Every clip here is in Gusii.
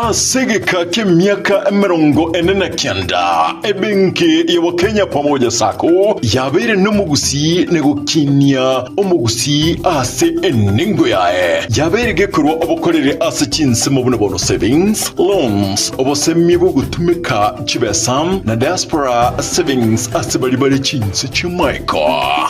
Ase egeka ki'emiaka 49, ebenki ya Wakenya Pamoja Sacco yabeire nomogusii na gokinia omogusii ase enengo yaye. Yabeire gekorwa obokoreri ase chinsemo buna bono savings, loans, obosemia bw'ogotumeka chibesa na diaspora savings ase baria bare chinse chi'amaiko.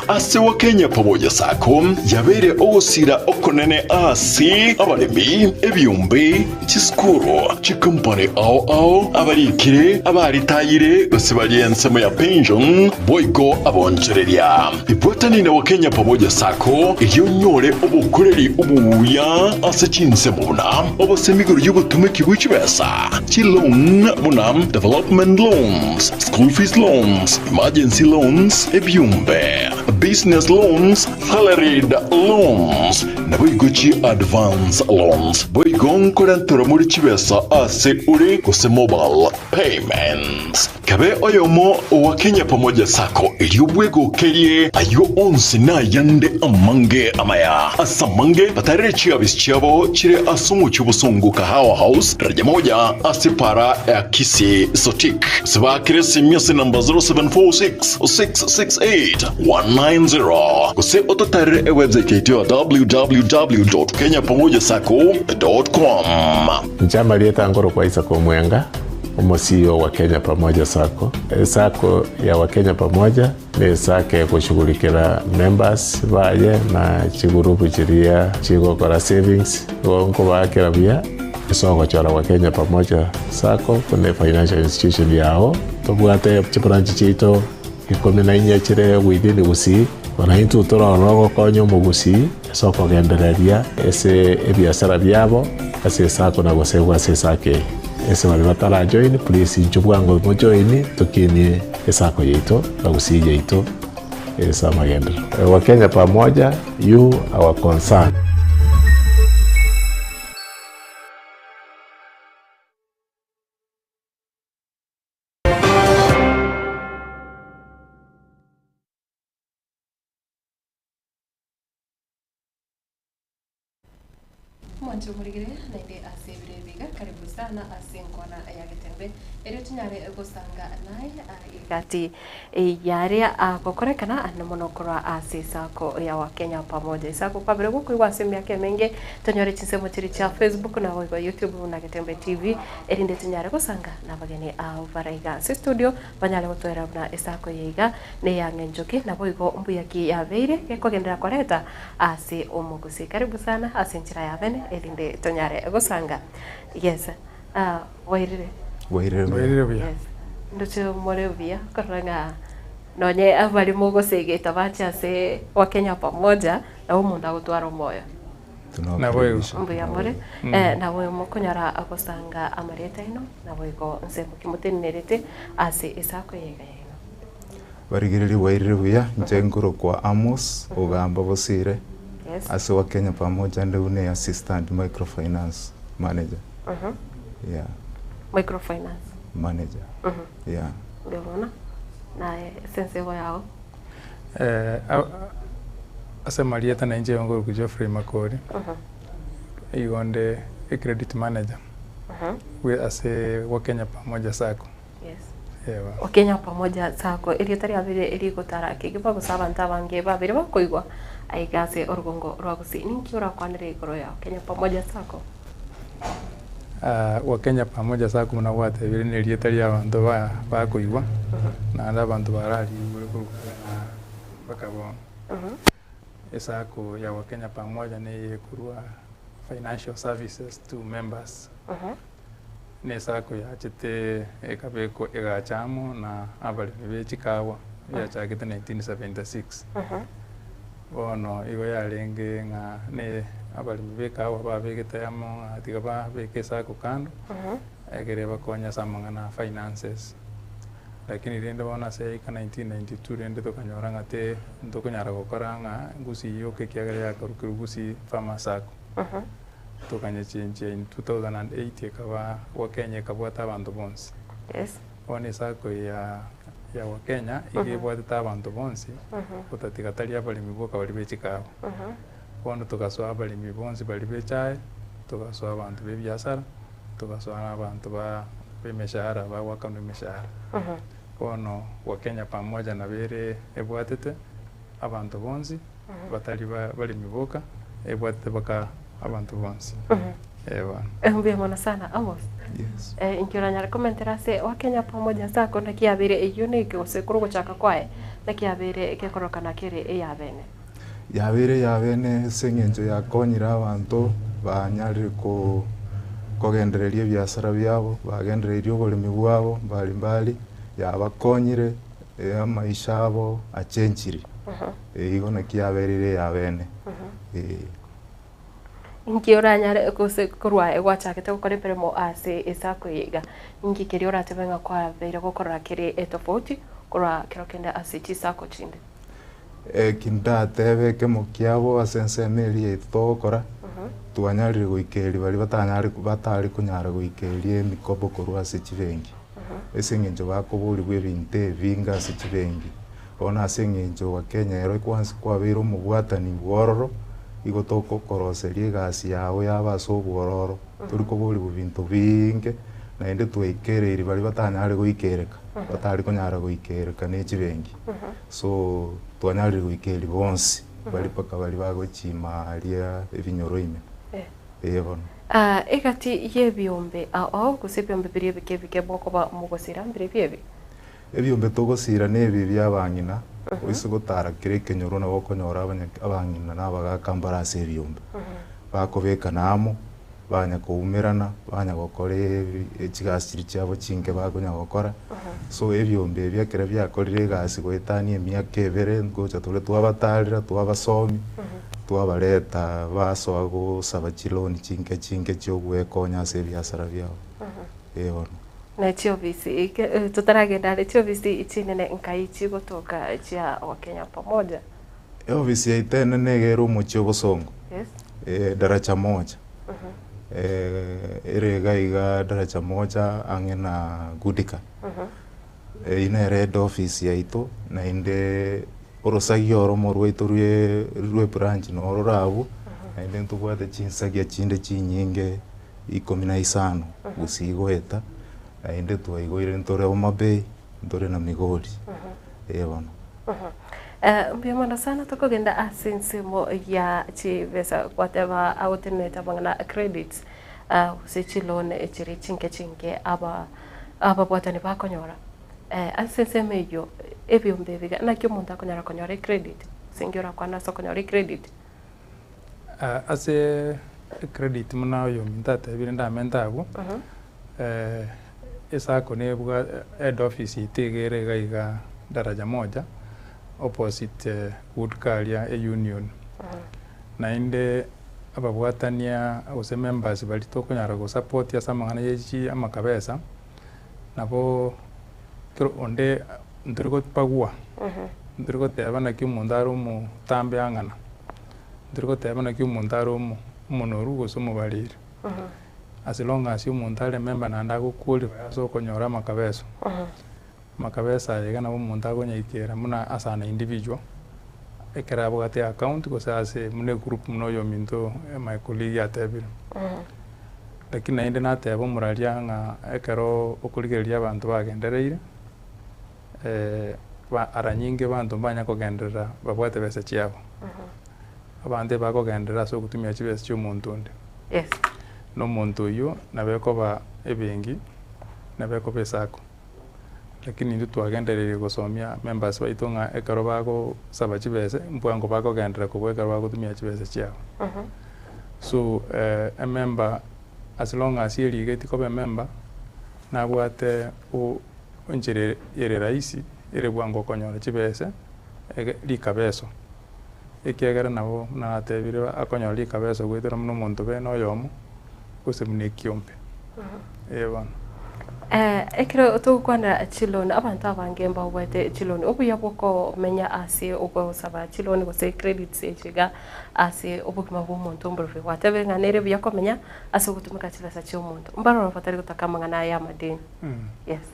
Ase Wakenya Pamoja Sacco yabeire ogosira okonene ase abaremi, ebiombe, Chisukuru, chikompani ao ao, abarikire, abaritayire, gose baria ensemo ya pension, boigo abonchoreria. Ibwatani na Wakenya Pamoja Sacco erio onyore obokoreri obuya ase chinsemo buna obosemi igoro y'obotumeki bwe chibesa, chiloan buna development loans, school fees loans, emergency loans, ebiombe, business loans, Salaried loans, naboigo chi advance loans, boigo nkorenterwa more chibesa ase ore gose mobile payments. Kabe oyomo owa Kenya Pamoja Sacco erio bwegokerie ayio onsi na ayande amange amaya. Ase amange batarere chiabisi chiabo chire ase omochie obosongo Kahawa House, daraja moja ase para ya Kisii Sotik. Gose baakere esimi ase namba 0746 668 190 gose ototarere ewebsite yaito ya www.kenyapamojasacco.com. Inche amarieta nkorokwa Isaac Omwenga, omo CEO wa Kenya Pamoja Sacco. Esacco ya wa Kenya Pamoja ne esacco egoshughulikera members baye na chigurupu chiria chigokora savings, igo nkobaakera buya ase ogochora wa Kenya Pamoja Sacco buna efinancial institution yao. Tobwate chibranch chiaito Ikomi na inye chire within Gusii, bono intwe torore ogokonya omogusii ase okogendereria ase ebiasara biabo ase esako na gosegwa ase esako eye. Ase baria batara join please inchuo bwango mo join tokinie esako yaito na Gusii yaito ase amagenderero. Wakenya pamoja, you our concern. Mwanche omorigere naende ase ebiro ebi iga, karibu sana ase enkwana ya Getembe, erio tonyare gosanga naye egati yaria agokorekana ande mono korwa ase esako ya Wakenya Pamoja. Esako kwabere gokoigwa ase emiaka emenge, tonyore chinsemo chiria chia Facebook naboigo YouTube buna Getembe TV, erinde tonyare gosanga nabageni ao bare iga ase estudio, banyare gotoera buna esako eye iga neyang'encho ki, naboigo mbuya ki yabeire gekogenderera koreta ase omogusii. Karibu sana ase enchera ya bene erinde tonyare gosanga. Yes, ah, bwairire? Bwairire buya. Bwairire buya. Yes. Ndoche more buya korora ng'a nonye abare mogosegeta bache ase Wakenya Pamoja, nabo omonto agotwara omoyo. Naboigo. Mbuya more, eh, nabo mokonyora gosanga amarieta aino, naboigo nsemo ki motenenerete ase esako eye iga yaino. Barigereria bwairire buya, inche nkorokwa Amos Ogamba Bosire, Yes. ase Wakenya Pamoja nde buna eassistant microfinance manager. Yeah, Microfinance. manager. Yeah. Mbuya mono. Naye ase ensemo yao. Eh, ase amarieta nainche igo nkorokwa Geoffrey Makori, igo nde ecredit manager bwe ase Wakenya Pamoja Sacco. Yes. Eeh. Wakenya Pamoja Sacco, erieta riabeire rigotara kegima gose abanto abange babeire bakoigwa aiga ase orogongo rwa Gusii. Ninki orakwanere igoro ya Wakenya Pamoja Sacco? Wakenya Pamoja Sacco buna gwatebire na erieta ria abanto ba bakoigwa, naende abanto bararigure korwa kare na mpaka bono. Esacco ya Wakenya Pamoja neye ekorwa financial services to members. Na esacco yachete ekabekwa egacha amo na abaremi be chikawa yachagete 1976. Bono igo yarenge ng'a ne abaremi b'ekahawa babegete amo ng'a tiga babeke esako kando, ekere ebakonye ase amang'ana a finances. Lakini rende bono ase yaika 1992 rende tokanyora ng'a te ntokonyara gokora ng'a gusii yoka ekiagera yakarokirwe Gusii Farmers Sacco. Tokanyechenchia in 2008 ekaba Wakenya ekabwata abanto bonsi. Yes. Bono esacco eye ya ya Wakenya iga ebwatete abanto bonsi, gotatiga tari abaremi boka baria be chikawa. Bono togasoa abaremi bonsi baria be echae, togasoa abanto be ebiasara, Togasoa na abanto ba b'emeshahara bagoakanwa emeshahara. Bono Wakenya Pamoja nabo ere ebwatete abanto bonsi batari ba baremi boka, ebwatete baka abanto bonsi. Eh bono. Mbuya mono sana Amos. Yes. Eh, inki oranyare komentera ase Wakenya Pamoja Sacco naki yabeire eyio neke gose korwa ogochaka kwaye naki yabeire gekorokana kere eyabene? Yabeire eyabene ase eng'encho yakonyire abanto banyarire ko kogendereria ebiasara biabo, bagendereirie oboremi bwabo mbali mbali, yabakonyire amaisha abo achenchiri. Igo naki yabereire eyabene eh. Inki oranyare gose korwa gwachagete gokora emeremo ase esacco eye iga, inki keria oratebe ng'a kwabeire gokorora kere etofauti korwa kero kende ase chisacco chinde? Eki ndatebe ekemo kiabo ase ensemo eria yaito togokora, twanyarire goikeria baria batanyare batari konyara goikeria emikopo korwa ase chibenki, ase eng'encho bakoborigwa ebinto ebinge ase chibenki. Bono ase eng'encho Wakenya ero kwansi kwabeire omobwatani bwororo, igo togokoroseria egasi yago yaba ase obwororo, tori koborigwa binto biinge, naende twaikereiri baria batanyare goikereka, batari konyara goikereka ne chibenki. So twanyarire goikeria bonsi, baria mpaka baria bagochima aria ebinyoro ime. Ee bono. Egati y'ebiombe ao gose ebiombe biria ebike ebike mokoba mogosira mbirobio ebi? Ebiombe togosira nebi bi'abang'ina, oise gotara kera ekenyoro nabo okonyora abang'ina na abagaka mbare ase ebiombe, bakobekana amo, banya koumerana, banya gokora chigasi chiria chiabo chinke bakonya gokora. So ebiombe ebi ekero biakorire egasi goetania emiaka ebere, ngocha tore twabatarera, twabasomia, twabareta basoa gosaba chiloni chinke chinke chiogwekonya ase ebiasara biabo, eh bono. Ne chiofisi, totaragenda are, chiofisi chinene nkai chigotoka chia Wakenya Pamoja? Eofisi yaito enene iga ere omochie o Bosongo, Yes. Daraja Moja. Ere iga iga Daraja Moja ang'e na Goodika. Eyio nere head office yaito, naende orosagia oromo rwaito rwe rwe branch noro rore abwo, naende ntobwate chinsagia chinde chinyinge ikomi na isano gose igoeta, naende twaigoire ntore Homa Bay, ntore na Migori, eh bono. Mbuya mono sana tokogenda ase ensemo ya chibesa gwateba agotenenete amang'ana credits gose chiloan chiri chinke chinke aba ababwatani bakonyora ase ensemo eyio ebiombe ebi iga naki omonto akonyara konyora ecredit gose inki orakwane ase okonyora ecredit? Ase ecredit buna oyominto atebire ndamente abwo, Esacco nebwa head office yaito iga ere iga iga Daraja Moja opposite Good Carrier e Union. Naende ababwatania gose members baria tokonyara go support ase amang'ana ye chi amakabesa nabo kero onde ntori gopagua, ntori goteba naki omonto are omotambe ang'ana, ntori goteba naki omonto are omo omonoru gose omobariri. As long as omonto are member naende ago qualify ase okonyora amakabeso, amakabeso aya iga nabo omonto akonyaikera buna as an individual, ekero abwate account gose ase buna egroup buna oyominto my colleague atebire. Lakini naende nateba omoraria ng'a ekero okorigereria abanto bagendereire, ba ara nyinge abanto mbanya kogenderera babwate besa chiabo. Abanto ebakogenderera ase ogotumia chibesa chia omonto onde. Yes. Na omonto oyio nabo ekoba ebenki, nabo ekoba esacco. Lakini intwe twagendereire gosomia members baito ng'a ekero bagosaba chibese, mbwango bakogenderera kobua ekero bagotumia chibesa chiabo. So emember as long as erigeti koba emember, nabwate o enchera ere rahisi, ere bwango okonyora chibese, ege rikabeso. Ekiagera nabo buna natebire akonyora rikabeso goetera buna omonto bene oyomo, gose buna ekiombe. Ee bono. Ekero togokwanera chiloan, abanto abange mbabwate chiloan, obuya bw'okomenya ase ogosaba chiloan gose credits echi iga ase obogima bwa omonto mborobio. Gwatebire ng'a nere buya komenya ase ogotumeka chibesa chia omonto. Mbaroro batari gotaka amang'ana aya amadeni. Yes.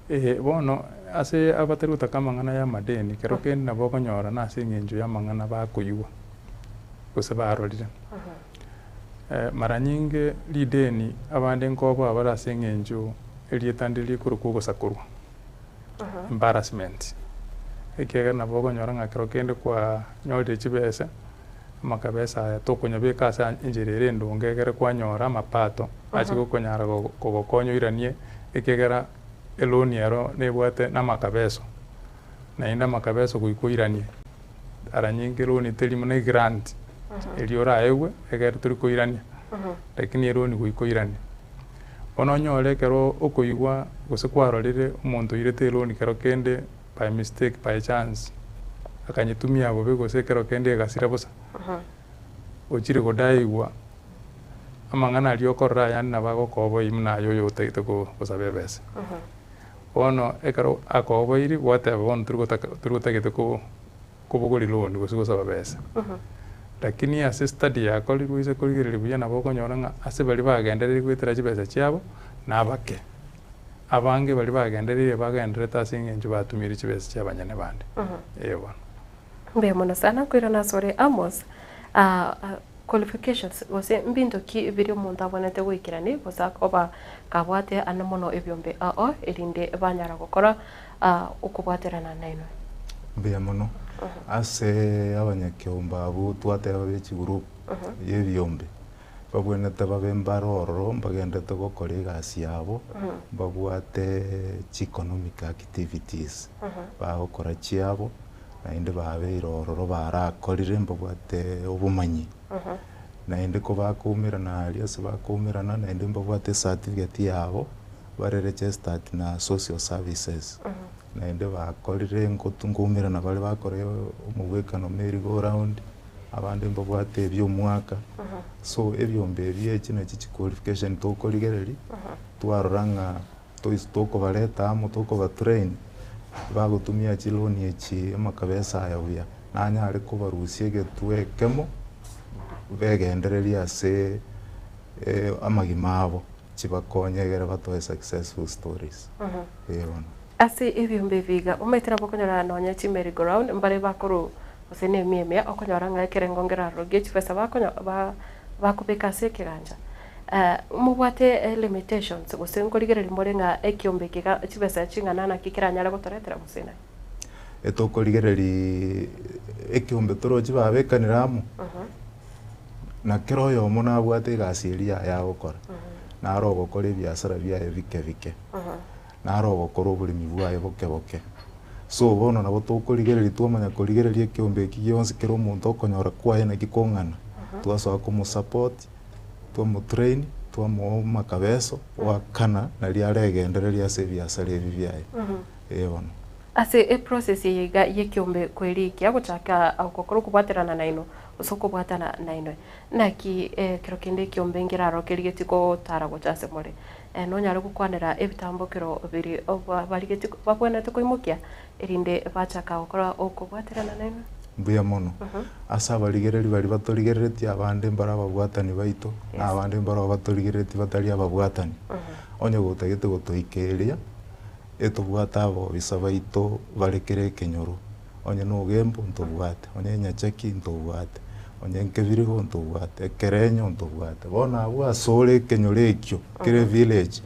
Ee, bono ase abatari gotaka amang'ana y'amadeni, kero kende nabo okonyora nase eng'encho y'amang'ana bakoigwa, gose barorire. Mara nyinge rideni abande nkoboa bare ase eng'encho erieta ndire rikorokwa ogosakorwa, embarrassment, ekiagera nabo okonyora ng'a ekero kende kwanyorire chibesa, amakabesa aya tokonyabeka ase enchera ere endonge egere kwanyora amapato ache gokonyara kogokonya oiranie ekiagera eloan ero nebwate na amakabeso, naende amakabeso goika oiranie. Ara nyinge loan teri buna egrant eria oraegwe egere tori koirania, lakini eloan goika oiranie. Bono onyore ekero okoigwa gose kwarorire omonto oirete eloan kero kende by mistake by chance, akanyetumia bobe gose ekero kende egasira bosa, ochire kodaigwa amang'ana aria okorora ayande nabo agokoboyia buna aye oyo otagete gosaba ebesa. Bono ekero akoboirie gwateba bono torigotaka torigotagete ko kobogoria loan gose gosaba besa. Lakini ase study yakorirwe ase korigereria buya nabo okonyora ng'a ase baria bagendereire goetera chibesa chiabo nabake. Abange baria bagendereire bagendererete ase eng'encho batumiire chibesa chia abanyene bande. Eeh bono. Mbuya mono sana koirana asore Amos, qualifications gose mbinto ki biria omonto abwenerete goikerani gose akoba kabwate ande mono ebiombe ao erinde banyara gokora okobwaterana nainwe? Mbuya mono. Ase abanyakeombe abwo twateba be chigroup ya ebiombe, babwenerete babe mbare ororo mbagenderete gokora egasi yabo, mbabwate chi economic activities bagokora chiabo, naende babeire ororo barakorire mbabwate obomanyi. Naende kobakoumerana aria ase bakoumerana naende mbabwate ecertificate yabo, bare registered na social services. Naende bakorire ngotu nkoumerana bare bakora omogwekano merry go round, abande mbabwate ebia omwaka, so ebiombe ebi echi nachi chiqualification tokorigereria, twarora ng'a toise tokobareta amo tokobatrain, bagotumia chiloan echi amakabesa aya buya, nanyare kobarusia egetwe ekemo, begendererie ase amagima abo, chibakonye egere batoe successful stories, eh bono. Ase ebiombe ebi iga, omanyete nabo okonyora nonya chimerry go round mbare bakorwa gose na emia emia, okonyora ng'a ekerengo nkeraroro gie chibesa bakonyo ba bakobeka ase ekegancha. Mobwate limitations gose nkorigereria more ng'a ekiombe eke iga chibesa ching'ana naki keranyare gotoretera gose naki? Etokorigereria ekiombe toroche babekanire amo, na kera oyomo nabwate egasi eria yaye agokora, naro ogokora ebiasara biaye bike bike, naro ogokora oboremi bwaye boke boke. So bono nabo tokorigereria twamanya korigereria ekiombe eki gionsi kera omonto okonyora kwaye naki kong'ana, twasoa komosupport, twamotrain, twamoa amakabeso, goakana naria aregendereria ase ebiasara ebi biaye, eh bono. Ase eprocess eye iga y'ekiombe kwerikia gochaka gokora okobwaterana nainwe gose okobwatana nainwe, naki ekero kende ekiombe nkerarokerie gotara gocha ase more, nonyare gokwanera ebitambokero biria barigetie babwenerete koimokia erinde bachaka gokora okobwaterana nainwe? Mbuya mono. Ase abarigereria baria batorigereretie abande mbare ababwatani baito, na abande mbare batorigereretie batari ababwatani. Onye gotagete gotoikeria, etobwate abobisa baito bare kera ekenyoro, onye na ogembo ntobwate, onye nyacheki ntobwate, onye nkebirigo ntobwate, ekerenyo ntobwate. Bono abwo ase ore ekenyoro ekio kere village,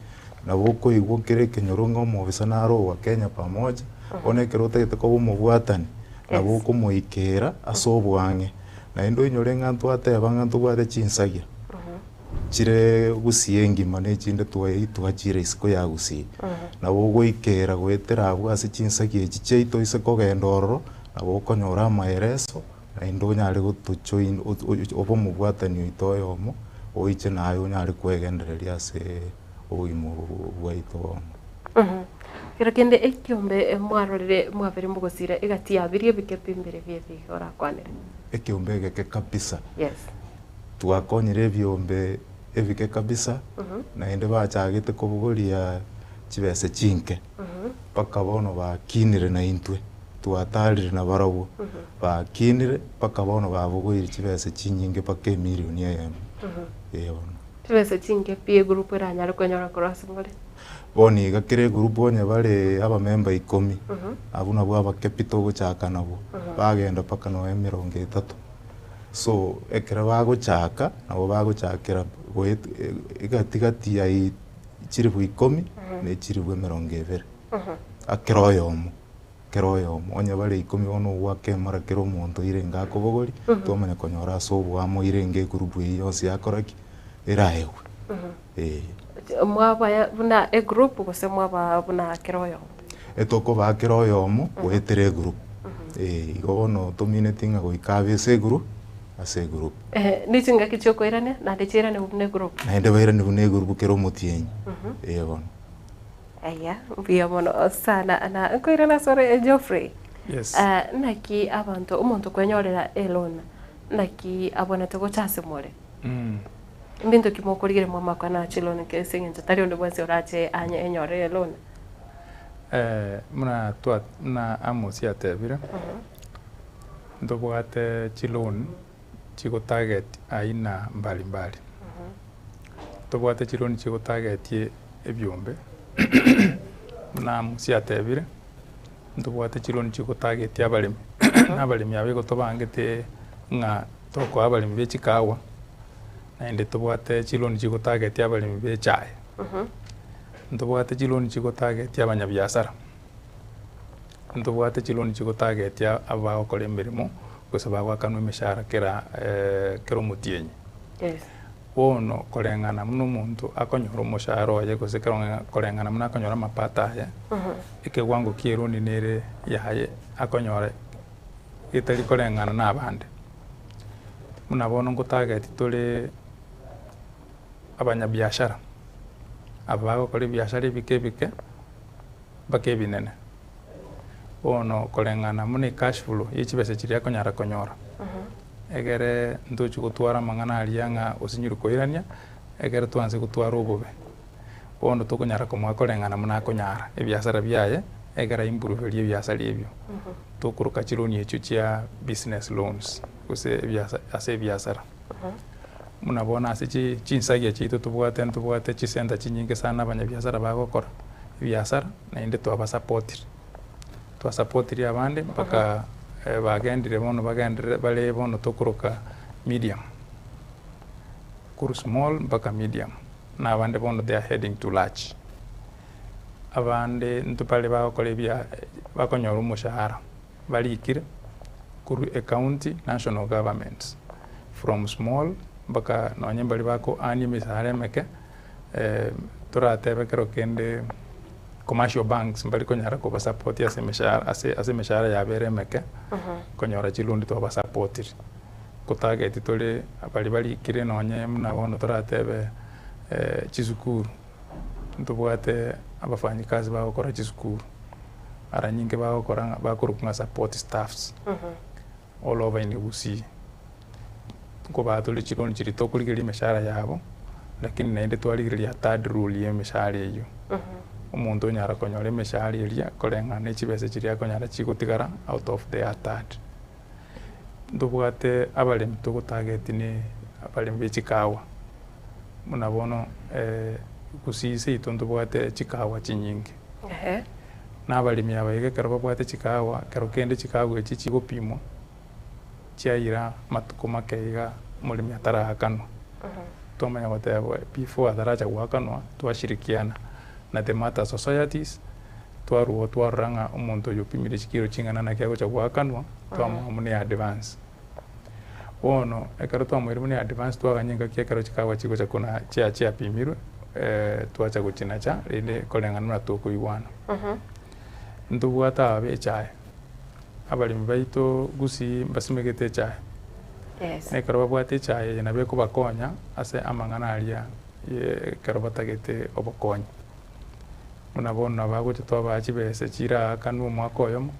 nabo okoigwa kere ekenyoro ng'a omobisa naro owa Kenya pamoja, bono ekero otagete koba omobwatani, nabo okomoikera ase obwang'e. Naende oinyore ng'a ntwateba ng'a ntobwate chinsagia. Chire gusii engima na echinde twachire isiko ya gusii. Nabo ogoikera goetera abwo ase chinsaki echi chiaito ase kogenda ororo, nabo okonyora amaereso naende onyare gotojoin obe omobwatani oito oyomo, oiche naye onyare kwegendereria ase obogima obo bwaito bono. Kero kende ekiombe mwarorire mwabere mogosira egati ya biria ebike pi mbere bie ebiga orakwanere. Ekiombe egeke kabisa. Yes. Twakonyire ebiombe ebike kabisa, naende bachagete kobogoria chibesa chinke, mpaka bono bakinire naintwe, twatarire nabarabwo, bakinire mpaka bono babogoirie chibesa chinyinge mpaka emilioni eyemo, eh bono. Chibesa chinke pi egroup eranyare kwenyora korwa ase more? Bono iga kera egroup onye bare abamemba ikomi, abwo nabwo abake pi togochaka nabwo, bagenda mpaka nonya emerongo etato. So, ekero bagochaka, nabo bagochakera goet egati gati ya chilifu ikomi na echilifu emerongo ebere, kera oyomo, kera oyomo. Onye bare ikomi bono ogoaka emara kera omonto oirenge akobogori, twamanya konyora ase oboamo oirenge egroup eywo yonsi yakora ki? Eraegwe, eh. Mwabaya buna egroup gose mwaba buna kera oyomo? Etokobaa kera oyomo goetera egroup, eh, igo bono tomineti ng'a goika abe ase egroup, ase egroup. Ehe, ne chingaki chiokoirania naende chiirane buna egroup? Naende bairane buna egroup kera omotienyi, eh bono. Aya, mbuya mono sana na nkoirana asore Geoffrey. Yes. Naki abanto omonto kwenyorera eloan naki abwenerete gocha ase more? Mbinto ki mokorigereria mwamakwana chiloan ase eng'encho tari onde bwensi orache anye enyore eloan? Buna twa buna Amos atebire, ntobwate chiloan chigotarget aina mbalimbali. Ntobwate chiloan chigotargetie ebiombe, buna Amos atebire, ntobwate chiloan chigotargetia abaremi, na abaremi aba igo tobangete ng'a tokoa abaremi be chikawa, naende tobwate chiloan chigotargetia abaremi be echae, ntobwate chiloan chigotargetia abanyabiasara, ntobwate chiloan chigotargetia abagokora emeremo gose bagoakanwa emeshahara kera kera omotienyi. Yes. Bono koreng'ana buna omonto akonyora omoshahara oye gose koreng'ana buna akonyora amapato aye, ekewango kia eroni nere yaye akonyora getari koreng'ana na abande. Buna bono nkotarget tore abanyabiashara, aba bagokora ebiashara ebike ebike mpaka ebinene. Bono koreng'ana buna ecash flow ya chibesa chiria akonyara konyora, egere ntochi gotwara amang'ana aria ng'a osinyire koirania, ekere twanse gotwara obobe. Bono tokonyara komoa koreng'ana buna akonyara ebiasara biaye, ekero aimproverie ebiasara ebio. Tokoroka chironi echio chia business loans, gose ebiasa ase ebiasara. Buna bono ase chi chinsagia chiaito tobwate ntobwate chisenta chinyinge sana abanyabiasara bagokora ebiasara, naende twabasapotire. Twasapotire abande mpaka bagendire bono bagenderere bare bono tokoroka medium, korwa small mpaka medium, na abande bono they are heading to large. Abande intwe bare bagokora ebia bakonyora omoshahara barikire korwa ecounty, national governments, from small mpaka nonye mbaria bako earn emesahara emeke, toratebe ekero kende commercial banks mbari konyara kobasupport ase emeshahara ase ase emeshahara yabo ere emeke, konyora chiloan twabasapotire. Nkotarget tore baria barikire nonye buna bono toratebe chisukuru, ntobwate abafanyikazi bagokora chisukuru, mara nyinge bagokora ng'a bakorokwa ng'a support staffs, all over in Gusii. Nkobaa tore chiloan chiria tokorigereria emeshahara yabo, lakini naende twarigereria third rule ya emeshahara eywo. Omonto onyara konyora emeshahara eria koreng'ana na chibesa chiria akonyara chigotigara out of their third. Ntobwate abaremi togotarget ne abaremi be chikawa, buna bono Gusii seito ntobwate chikawa chinyinge. Na abaremi aba iga ekero babwate chikawa, ekero kende chikawa echi chigopimwa, chiaira amatuko make iga omoremi ataraakanwa. Twamanya goteba before ataracha goakanwa, twashirikiana na the matter societies, twarwa oo twarora ng'a omonto oyo opimire chikiro ching'ana naki agocha goakanwa, twamoa buna eadvance. Bono ekero twamoire buna eadvance twaganya engaki ekero chikawa chigocha kona chia chiapimirwe, twacha gochinacha rende koreng'ana buna tokoigwana. Ntobwate aba ba echae, abaremi baito gusii mbasimegete echae, Yes. na ekero babwate echae eye nabo ekobakonya ase amang'ana aria ye ekero batagete obokonyi. Buna bono nabo bagocha twabaa chibesa chiraakanwe omwaka oyomo,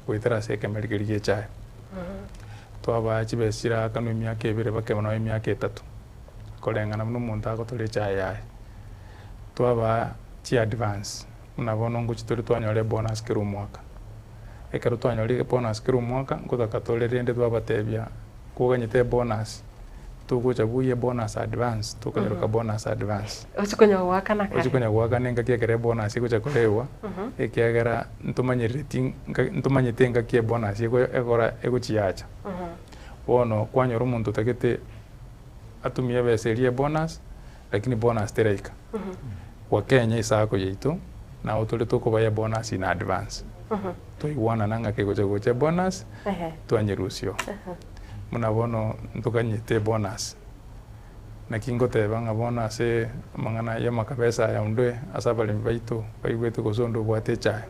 goetera ase ekemeri keria gia echae. Twabaa chibesa chiraakanwe emiaka ebere bakeba nonye emiaka etato, koreng'ana buna omonto agotora echae yaye. Twabaa chiadvance, buna bono ngochia tore twanyora ebonus kera omwaka. Ekero twanyorire ebonus kera omwaka, ngotaka tore rende twabatebia, koganyete ebonus, togocha buya ebonus advance, tokonyeroka bonus advance. Ochia konya goakana kare. Ochia konya goakana engaki ekero ebonus egocha koregwa, ekiagera ntomanyerereti nka ntomanyete engaki ebonus ego egora egochi yacha. Bono kwanyora omonto otagete atumie ebesa eria ebonus, lakini bonus teraika. Gwakenya esacco yaito, nabo tore tokobaya ebonus in advance. Twaigwanana ng'a kegocha gocha ebonus, twanyerusia oo. Buna bono ntokanyete ebonus, naki ngoteba ng'a bono ase amang'ana ya amakabesa aya onde ase abaremi baito baigwete gose onde obwate echae,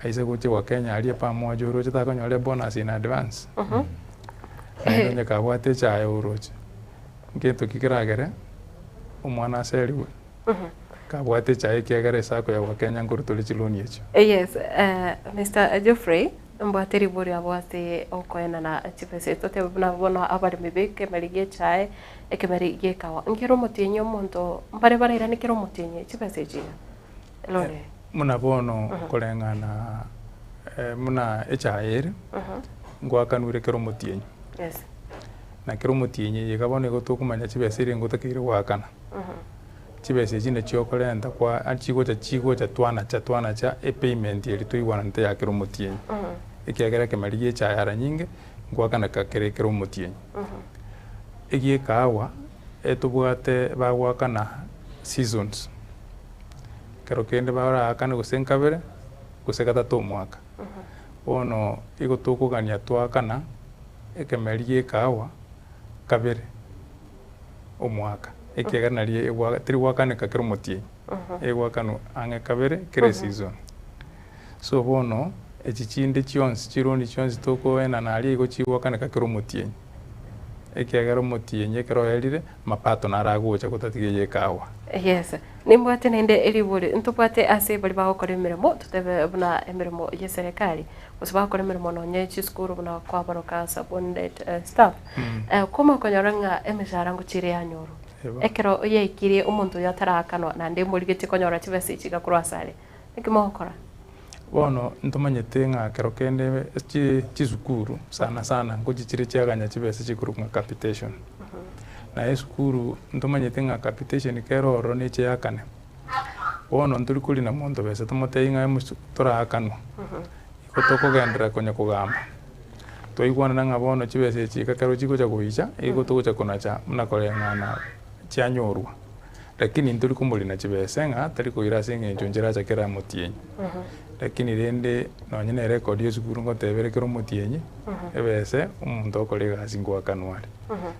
aise gochia gwakenya aria pamoja oroche takonyora ebonus in advance. Naende onye kabwate echae oroche, ngento ki keragere omwana aseriwe kabwate echae ekiagera esacco ya gwakenya nkorwa tore chiloni echio. Yes, Mister Geoffrey, mbwate riborio abwo ase okoenana chibesa echi totebe buna bono abaremi ba ekemeri gia echae, ekemeri gia ekawa, nkere omotienyi omonto mbare barairane kera omotienyi chibesa echi iga? Eloni eye. Buna bono koreng'ana buna echae ere, ngoakanure kera omotienyi. Yes. Na kera omotienyi eye iga bono igo tokomanya chibesa eria ngotakeire goakana. Chibesa echi nachio okorenta kwa chigocha chigocha twanacha twanacha epayment eria toigwananete ya kera omotienyi. Ekiagera ekemeri gia echae ara nyinge, ngoakana ka kere kera omotienyi. Egia ekahawa, etobwate bagoakana seasons, ekero kende baraakane gose nkabere, gose gatato omwaka. Bono igo tokogania twaakana ekemeri gia ekahawa kabere omwaka, ekiagera nario egwa teri goakaneka kera omotienyi, egoakanwa ang'e kabere kera eseason. So bono, echi chinde chionsi chironi chionsi tokoenana aria igo chigoakaneka kera omotienyi, ekiagera omotienyi ekero oerire, mapato naro agocha gotatiga eye ekahawa. Yes, nimbwate naende ribori, ntobwate ase baria bagokora emeremo, totebe buna emeremo ya eserekari, gose bagokora emeremo nonye chisukuru buna kwabaroka subordinate staff, komokonyora ng'a emeshahara ngochia ere yanyorwa, ekero yaikirie omonto oyo ataraakanwa naende morigetie konyora chibesa echi iga korwa asare, naki mogokora? Bono ntomanyete ng'a kero kende chi chisukuru sana sana ngochi chire chiaganya chibesa chikorokwa ng'a capitation. Naye esukuru ntomanyete ng'a capitation kere ororo neche yakane. Bono ntori korina monto besa tomotebi ng'a emosu toraakanwa, igo tokogenderera konya kogamba. Twaigwanana ng'a bono chibesa echi iga ekero chigocha goicha, igo togocha konacha buna koreng'ana chianyorwa. Lakini ntori komorina chibesa ng'a tari koira ase eng'encho inche racha kera omotienyi. Lakini rende nonye na erekodi ya esukuru ngoteba ere kera omotienyi, ebese omonto okora egasi ngoakanwa are.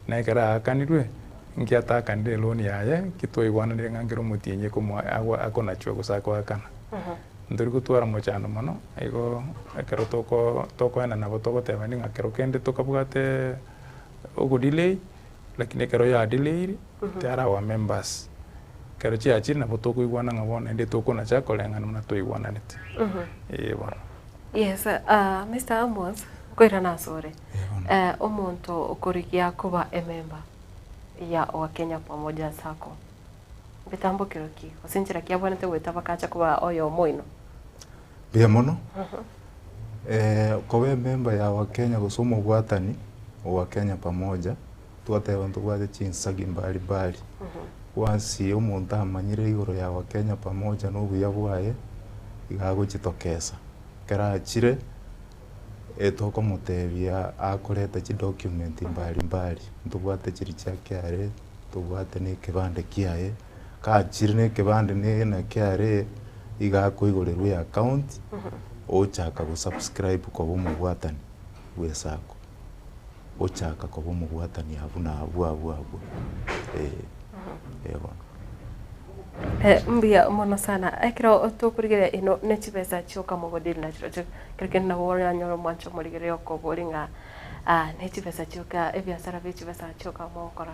Na ekero aakanirwe, nki ataakanire eloan yaye, nki twaigwananire ng'a nkere omotienyi ekomoa agwa akonachwa gose akoakana. Ntori gotwara mochando mono, igo ekero toko tokoenda nabo togotebani ng'a kero kende tokabwate ogodelay, Lakini ekero ya delayiri, they are our members. Ekero chiachire nabo tokoigwana ng'a bono naende tokonacha koreng'ana buna twaigwananete. Ee bono. Yes, ah, Mister Amos, nkoirana asore. Eh, omonto okorigia koba emember ya Wakenya Pamoja Sacco, mbitambokero ki gose nchera ki abwenerete goeta bakacha koba oyomo oino? Mbuya mono. Koba emember ya Wakenya gose omobwatani o Wakenya Pamoja, twateba ntobwate chinsagi mbali mbali. Once omonto amanyire igoro ya Wakenya Pamoja na obuya bwaye, iga agochitokesa. Ekero achire, etokomotebia akoreta chidocument mbali mbali, ntobwate chiria chia KRA, ntobwate na ekebande kiaye. Kachire na ekebande ne na KRA, iga akoigorerwa eaccount, ochaka gosubscribe koba omobwatani bwa esacco, ochaka koba omobwatani abwo na abwo abwo abwo, eh, eh bono. Mbuya mono sana. Ekero tokorigereria ino ne chibesa chioka mogodiri nachirochio, kero kende nabo oranyore omwancho omorigereria okobori ng'a ne chibesa chioka ebiasara bie chibesa chioka mogokora.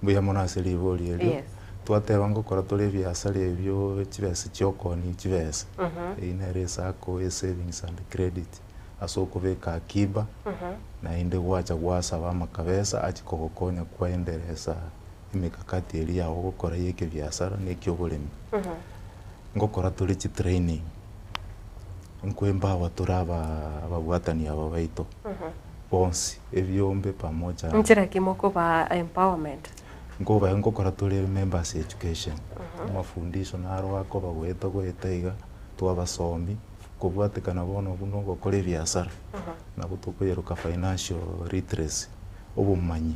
Mbuya mono ase ribori erio. Twateba ngokora tore ebiasara ebio chibesa chiokoonia chibesa. Eyio nere esacco ye savings and credit ase okobeka akiba naende gwacha gwasaba amakabesa achie kogokonya kwaendeleza emekakati eria yago ogokora ya ekebiasara na ekioboremi. Ngokora tore chitraining, nkoempower tore ababwatani aba baito. Bonsi, ebiombe pamoja. Nchera ki mokobaa empowerment? Nkobae nkokora tore members education, amafundisho naro akoba goeta goeta iga, twabasomi. Kobwatekana bono buna ogokora ebiasara, nabo tokoyeroka financial literacy, obomanyi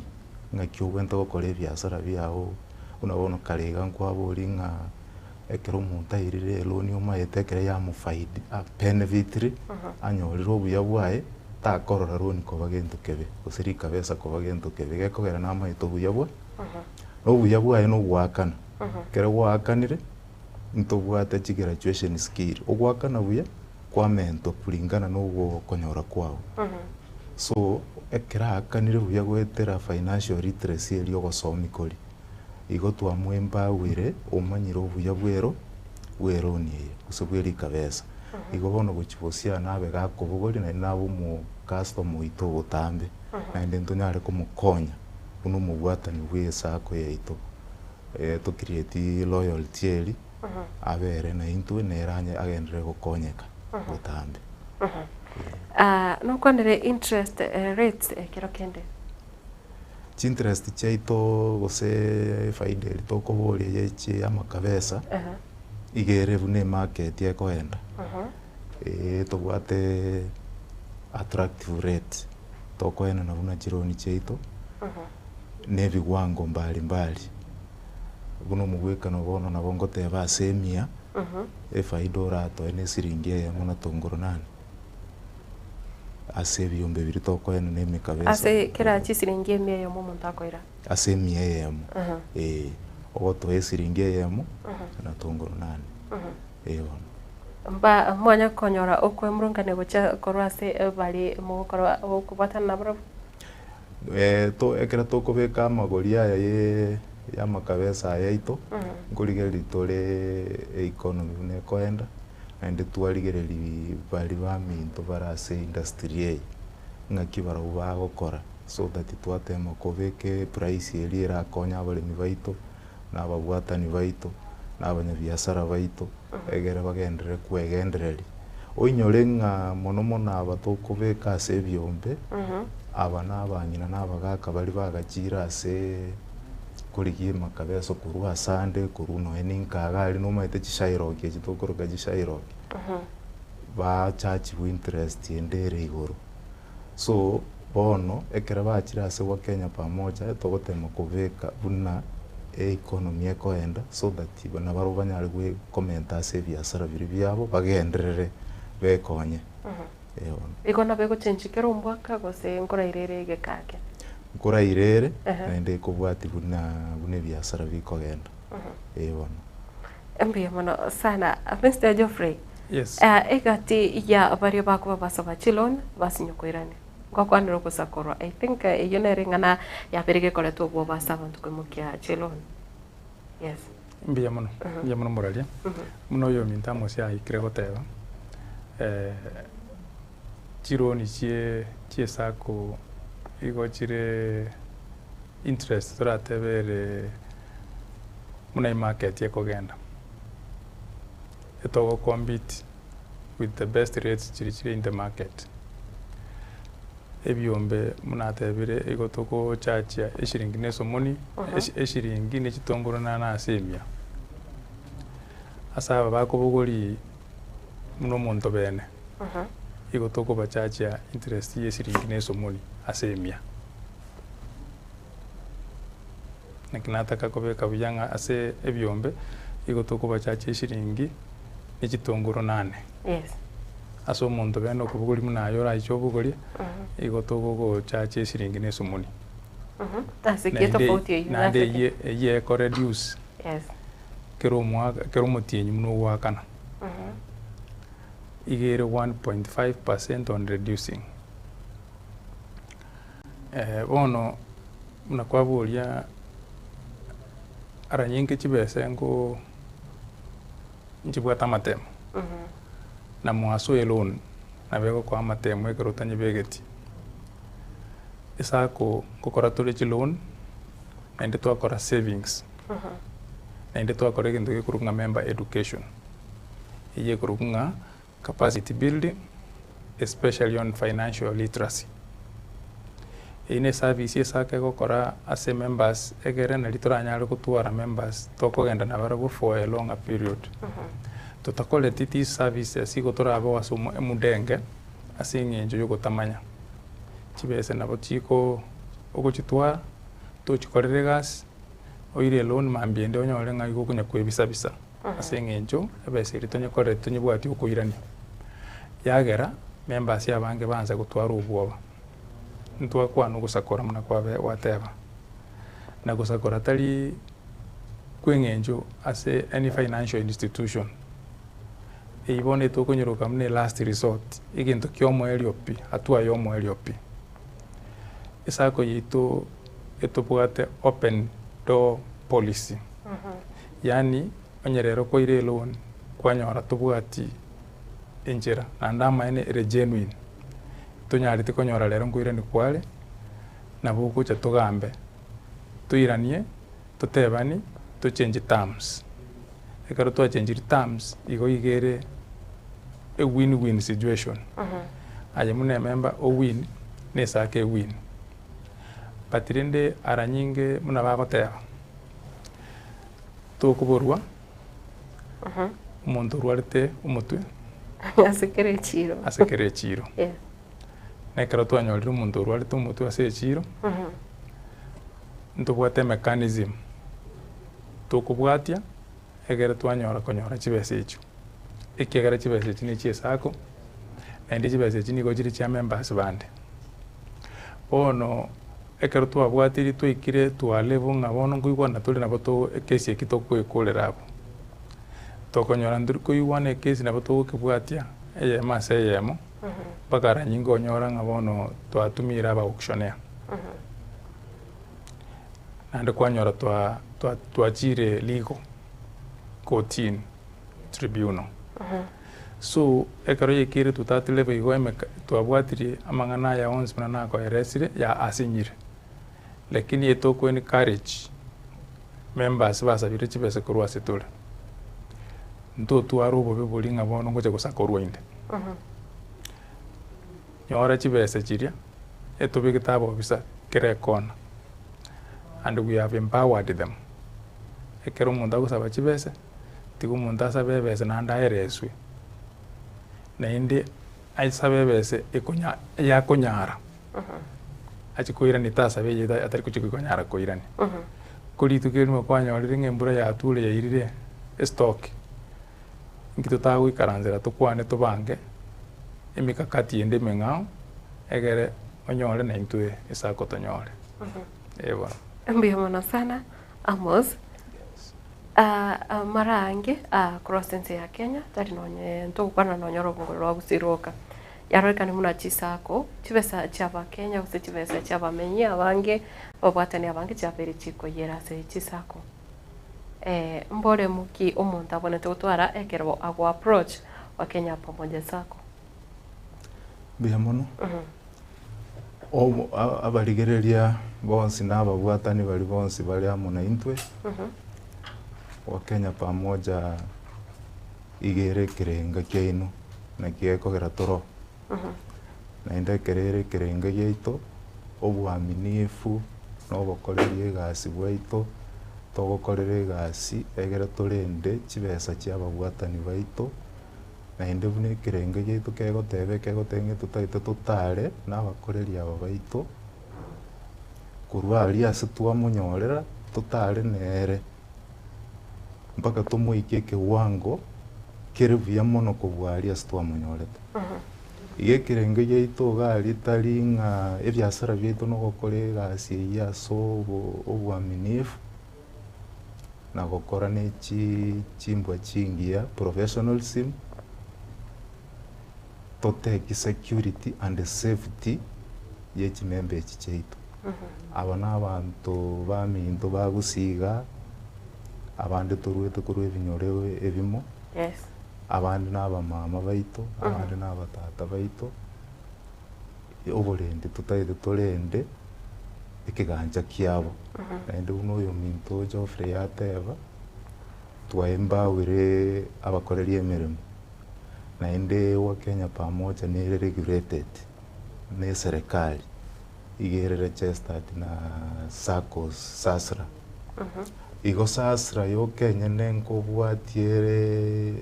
ng'aki obwenerete gokora ebiasara biago, buna bono kare iga nkwaboria ng'a ekero omonto airire eloni omaete ekero yamofaidi abenefitire, anyorire obuya bwaye, takorora loan koba gento kebe, gose rikabesa koba gento kebe, gekogera namaete obuya bwa na obuya bwaye na ogoakana, ekero gwaakanire. Ntobwate chigraduation skill, ogoakana buya kwamentwa kulingana na ogokonyora kwao. So, ekero aakanire buya goetera financial literacy eria ogosomia koria, igo twamoempower omanyire obuya bwero bweroni eye gose bwe rikabesa. Igo bono gochia bosio nabe gakobogoria naende nabe omocustomer oito obotambe, naende ntonyare komokonya buna omobwatani bwe esacco yaito. To create loyalty eria, abe ere naintwe nere anye agenderere gokonyeka botambe. Nokwanere interest rates ekero kende? Chinterest chiaito gose efaida eria tokoboria ye chi amakabesa, iga ere buna emarket ekoenda, tobwate attractive rate tokoenana buna chironi chiaito. na ebigwango mbari mbari, buna omogwekano bono nabo ngoteba ase emia, efaida oratoe na esiringi eyemo na tongoro nane, ase ebiombe biria tokoenana na emekabesa. Ase kera chisiringi emia eyemo omonto akoira? Ase emia eyemo, eh, ogotoa esiringi eyemo na tongoro nane, eh bono. Mba mwanya konyora okwemurungania gochia korwa ase baria mogokora okobwatana nabarabwo? Ekero tokobeka amagori aya y'amakabesa aya aito, nkorigereria tore economy buna ekoenda, naende twarigereria baria baminto bare ase industry eye, ng'aki barabwo bagokora, so that twatema kobeka eprice eria erakonye abaremi baito, na ababwatani baito, na abanyabiasara baito, egere bagenderere kwegendereria. Oinyore ng'a mono mono aba tokobeka ase ebiombe, aba nabang'ina na abagaka baria bagachiire ase korigia emakabeso korwa ase ande, korwa nonya na enkaga aria nomanyete chishayiroki echi tokoroka chishayiroki, bachachigwe interest ende ere igoro. So, bono ekero bachire ase Wakenya Pamoja togotema kobeka buna economy ekoenda so that nabarabwo banyare gwe komenta ase ebiasara biria biabo bagenderere bekonye. Eh bono. Igo nabo egochenchia kera omwaka gose nkoraire ere egeka ake? Nkoraire ere naende ekobwatia buna buna ebiasara bikogenda. Eh bono. Mbuya mono sana Mister Geoffrey. Yes. Egati ya baria bakoba basaba chiloan basinywa koirania ngokwanera ogosakorwa I think eyio nere eng'ana yabere gekoretwa obwoba ase abanto koimokia chiloan yes. Mbuya mono, mbuya mono moraria. Buna oyominto Amos aikire goteba, chiloan chie chiesacco igo chire interest toratebe ere buna emarket ekogenda. Etogo compete with the best rates chiria chire in the market. Ebiombe buna atebire igo togochachia eshiringi na esomoni, eshiringi ne chitongoro nane ase emia. Ase aba bakobogoria buna omonto bene, igo tokobachachia interest ya eshiringi na esomoni ase emia. Naki nataka kobeka buya ng'a ase ebiombe igo tokobachacha eshiringi ne chitongoro nane. Yes. Ase omonto bene okobogoria buna aye oraiche obogorie, igo togogochacha eshiringi na esumuni. Ase ki etofauti eyio? Naende eyie eyie eko reduce Yes. kera omwaka kera omotienyi buna ogoakana. Iga ere 1.5% on reducing. Bono buna kwaboria ara nyinge chibesa nko nchibwate amatemo, na mwaso eloan nabo egokoa amatemo ekero otanyebegeti. Esacco nkokora tore chiloan, naende twakora savings, naende twakora egento gekorokwa ng'a member education, eywo ekorokwa ng'a Capacity building, especially on financial literacy. Eyio ne service esake egokora ase members egere nari toranyare gotwara members tokogenda nabarabwo for a longer period. Totakoreti these services igo torabe ase emudenge ase eng'encho ya ogotamanya. Chibesa nabo chiko ogochitwara, tochikorera egasi, oire eloan mambia ende onyore ng'a igo okonya koebisa bisa ase eng'encho ebesa eria tonyekoreti tonyebwati okoirania. Yagera, members abange baansa gotwara obwoba. Ntwakwana ogosakora buna kwabe gwateba, na gosakora tari kwa eng'encho ase any financial institution. Eyio bono etokonyeroka buna elast resort, egento kia omoerio pi, hatua ya omoerio pi. Esacco yaito etobwate open door policy, yaani onye rero kwaire eloan kwanyora tobwati enchera naende amaene ere genuine, tonyareti konyora rero nkoirani kware, nabo ogocha togambe, toiranie, totebani, tochange terms. Ekero twachenchiri terms, igo iga ere a win win situation. Aye buna emember o win, na esake e win. But rende ara nyinge buna bagoteba, tokoborwa omonto orwarete omotwe Ase kera echiro. ase kera echiro. Yeah. Na ekero twanyorire omonto orwarete omotwe ase echiro, ntobwate emechanism tokobwatia egere twanyora konyora chibesa echio. Ekiagera chibesa echi ne chia esacco, naende chibesa echi nigo chire chia members bande. Bono ekero twabwatirie twaikire to a level ng'a bono nkoigwana tore nabo to ekesi eki tokoekorera abwo. Tokonyora ntori koigwana ekesi nabo togokebwatia eyemo ase eyemo, mpaka ara nyinge onyora ng'a bono twatumire aba auctioneer. Naende kwanyora twa twa twachire legal kotini tribunal. So ekero yaikeire to that level igo emeka twabwatirie amang'ana aya onsi buna nakoeresire ya asinyire. Lakini etoko encourage members basabire chibesa korwa ase tore, ntotware obobe boria ng'a bono ngocha gosakorwa inde. Nyora chibesa chiria, etobegete abobisa kera ekona and we have empowered them. Ekero omonto agosaba chibesa, tiga omonto asabe ebesa naende aereswe, naende asabe ebesa ekonya yakonyara, achie koirania tasabe eye atari gochia konyara koirania. Ko rituko erimo kwanyorire ng'a embura yature yairire estock, inki totagoikaransera tokwane tobange emikakati ende emeng'ao egere onyore na intwe esako tonyore. Eh bono. Mbuya mono sana Amos. Mara ange korwa ase ense ya Kenya tari nonye ntogokwana nonye orobongo rwa Gusii rwoka. Yarorekane buna chisako chibesa chia abakenya gose chibesa chia abamenyi abange ababwatani abange chiabeire chikoyera ase chisako. Mboremu ki omonto abwenerete gotwara ekero ago approach Wakenya Pamoja Sacco? Mbuya mono. Obo abarigereria bonsi na ababwatani baria bonsi bare amo naintwe, Wakenya Pamoja iga ere ekerenga kiaino naki gekogera toro. Naende ekero ere ekerenga giaito, oboaminifu na obokoreria egasi bwaito, togokorera egasi egere torende chibesa chia ababwatani baito, naende buna ekerengo giaito kegoteba ekegoteba ng'a totagete totare na abakoreri aba baito, korwa aria ase twamonyorera, totare nere mpaka tomoikie ekewango kere buya mono kobua aria ase twamonyorete. Iga ekerengo giaito iga aria tari ng'a ebiasara biaito na ogokora egasi eyio ase obo oboaminifu, na gokora ne chi chimbwa chingiya, professionalism, toteki security and safety ya chimemba echi chiaito. Aba na abanto baminto bagusiga, abande torwete korwa ebinyoro ebimo, Yes. abande na abamama baito, abande na abatata baito, oborendi totagete torende ekegancha kiabo. Naende buna oyominto Geoffrey ateba, twaembawire abakoreri emeremo, naende Wakenya Pamoja nere regulated na eserekari, iga ere registered na SACCOs, SASRA. Igo SASRA yoka enyene nkobwatia ere.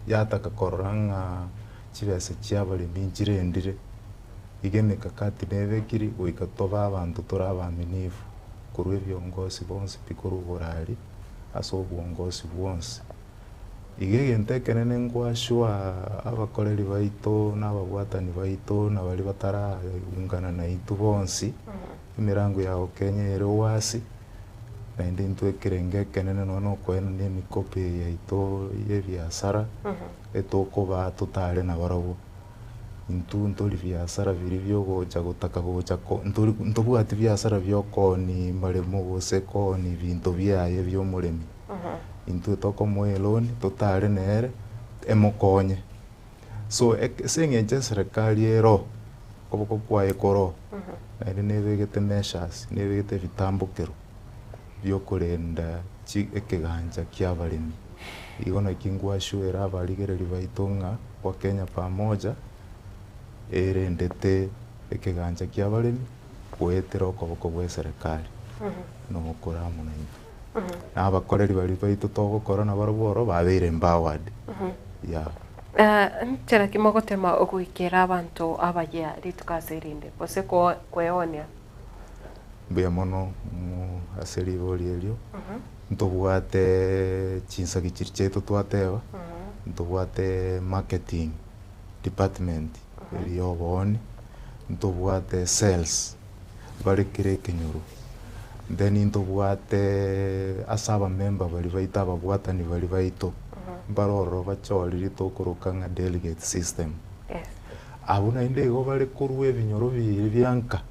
Yataka korora ng'a chibesa chia abaremi nchirendire, iga emekakati nebekiri goika tobe abanto tore abaaminifu korwa ebiongosi bonsi pi korwa oborari ase obwongosi bwonsi. Iga egento ekenene nkoashua abakoreri baito na ababwatani baito na baria bataraungana naintwe bonsi, emirango ya Kenya ere wasi, naende intwe ekerengo ekenene nonya na okoenana emikopo eye yaito ya ebiasara, etokobaa totare nabarabwo. Intwe ntori biasara biria bia ogocha gotaka gocha ko ntori ntobwati biasara bia okoonia maremo gose koonia ebinto biaye bia omoremi. Intwe tokomoa eloni totare nere emokonye. So ase eng'encho eserekari ero okoboko kwaye koro naende nebegete measures nebegete ebitambokero bia okorenda chi ekegancha kia abaremi. Igo naki ngwashuera abarigereria baito ng'a Wakenya Pamoja erendete ekegancha kia abaremi goetera okoboko gwa eserekari na ogokora amo naintwe. Na abakoreri baria baito togokora nabarabwo oro babeire empowered yeah. Nchera ki mogotema goikera abanto abayia rituko ase erinde, gose kweoonia? Mbuya mono ase ribori erio, ntobwate chinsaki chiria chiaito twateba, ntobwate marketing department eria ya obooni, ntobwate sales bare kera ekenyoro, then ntobwate ase abamemba baria baito ababwatani baria baito, mbare ororo bachorire tokoroka ng'a delegate system. Abwo naende igo bare korwa ebinyoro biria bia nka.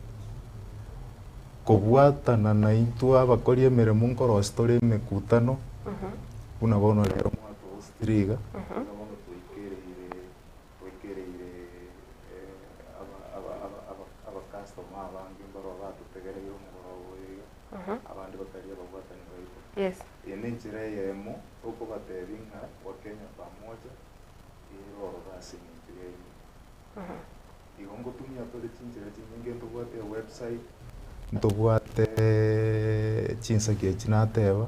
Kobwatana naintwe abakori emeremo nkorosia tore emekutano, buna bono rero mwatohostire iga, buna bono twaikereire twaikereire aba- aba- aba- aba- abakastoma abange mbaroo batotegereire omogoroba oyo iga, abande batari ababwatani baito. Yes. Eye nenchera eyemo tokobatebia ng'a Wakenya pamoja, ere ororo ase eng'encho yaino. Igo ngotumia tore chinchera chinyinge ntobwate ewebsite, ntobwate chinsaki echi nateba,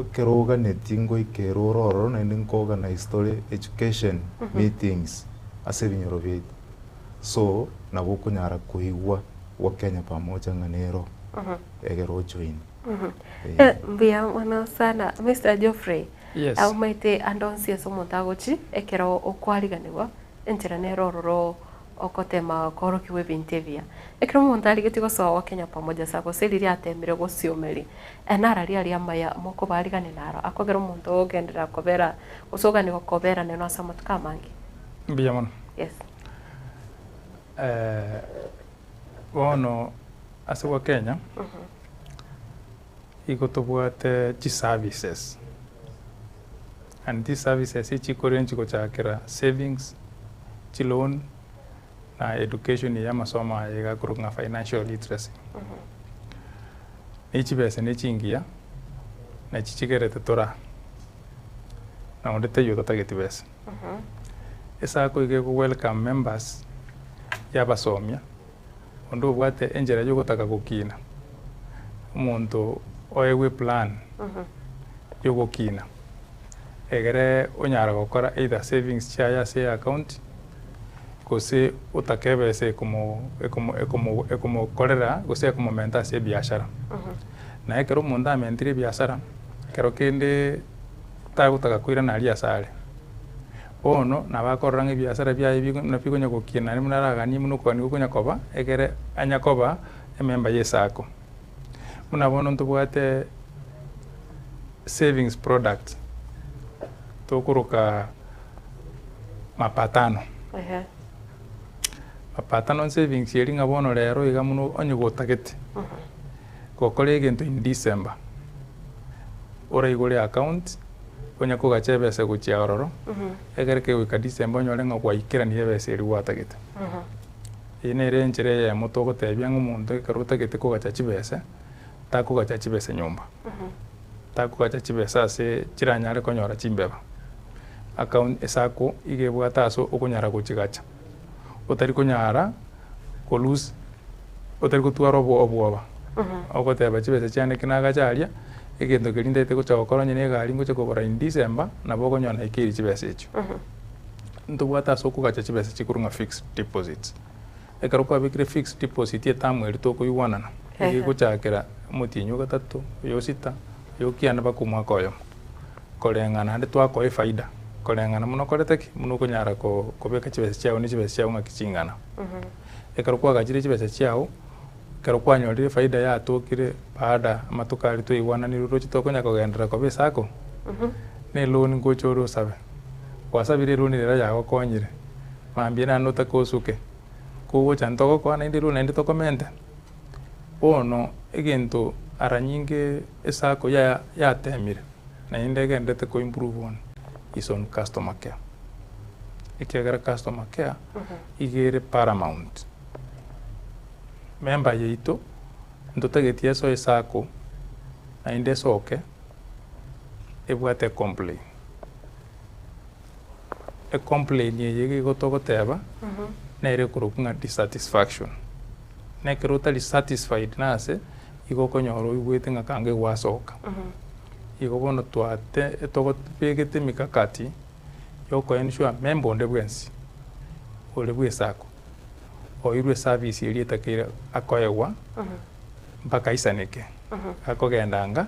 ekero oganetie ngoika ere ore ororo naende nko organize tore education meetings ase ebinyoro biaito. So, nabo okonyara koigwa Wakenya Pamoja ng'a nero egere ojoine. Eh, mbuya mono sana Mr. Geoffrey. Yes. Omanyete ande onsi ase omonto agochi ekero okwariganigwa Enchera nere ororo ogotema koorokigwa ebinto ebiya. Ekero omonto arigetie gosoa Wakenya Pamoja Sacco gose riria atemire gosiomeria, nararia aria amaya mokobarigania naro akogera omonto ogenderera kobera gose ogania gokobera neno ase amatuko amange. Mbuya mono. Yes. Bono ase Wakenya, igo tobwate chiservices, and chiservices echi chikorenchi gochakera savings, chiloan, na education ya amasomo aya iga akorokwa ng'a financial literacy. Ne chibesa ne chingiya, nachi chigerete tora, na onde taiyo otatageti besa. Esacco iga ego welcome members yabasomia. Onde obwate enchera yogotaka gokina, omonto oegwe eplan yogokina, egere onyara gokora either savings chiaye ase eaccount, gose otake ebesa ekomo ekomo ekomo ekomokorera gose ekomomenta ase ebiashara. Na ekero omonto amentire ebiasara, ekero kende tagotaka koirana aria ase are. Bono nabo akorora ng'a ebiasara biaye buna bikonya gokina naende buna araganie buna okogania gokonya koba, ekere anya koba ememba ya esako. Buna bono ntobwate savings product tokoroka mapatano. Mapatano savings eria ng'a bono rero iga buna onye gotagete gokora egento in December, oraigore account. Onya kogacha ebesa gochia ororo, ekero kegoika December onyore ng'a gwaikeranirie ebesa eria gwatagete. Eye nere enchera eyemo togotebia ng'a omonto ekero otagete kogacha chibesa, takogacha chibesa nyomba, takogacha chibesa ase chiranyare konyora chimbeba. Account esacco iga ebwate ase okonyara gochigacha, otari konyara ko lose otari gotwara obwoba, ogoteba chibesa chiane ekero nagacha aria, egento keria ntaete gocha gokora onye na egari ngocha kogora in December, nabo okonyora naikeire chibesa echio. Ntobwate ase okogacha chibesa chikorwa ng'a fixed deposits. Ekero kwabekire fixed deposit etamu eria tokoigwanana, nigo egochakera omotienyi o gatato, oyo o sita, oyo o kianda mpaka omwaka oyomo. Koreng'ana naende twakoa efaida, koreng'ana buna okorete ki? Buna okonyara ko kobeka chibesa chiago ne chibesa chiago ng'aki ching'ana. Ekero kwagachire chibesa chiago, ekero kwanyorire efaida yatokire baada amatuko aria twaigwananire oroche tokonya kogenderera koba esacco, na eloan ngocha ore osabe. Gwasabire eloan rero yagokonyire, mambia naende otake osuke, kogocha ntogokoa naende eloan naende tokomente. Bono egento ara nyinge esacco ya yatemire, naende egenderete ko improve on is on customer care, ekiagera customer care iga ere paramount. Member yaito ntotageti esoe esacco naende esoke ebwate ecomplain. Ecomplain eye iga igo togoteba nere ekorokwa ng'a dissatisfaction. Na ekero otari satisfied nase, igo okonyora oigwete ng'a kanga egwasoka. Igo bono twate togobegete emikakati ya oko ensure member onde bwensi ore bwa esacco oirwe eservice eria etakeire akoegwa mpaka aisaneke akogenda anga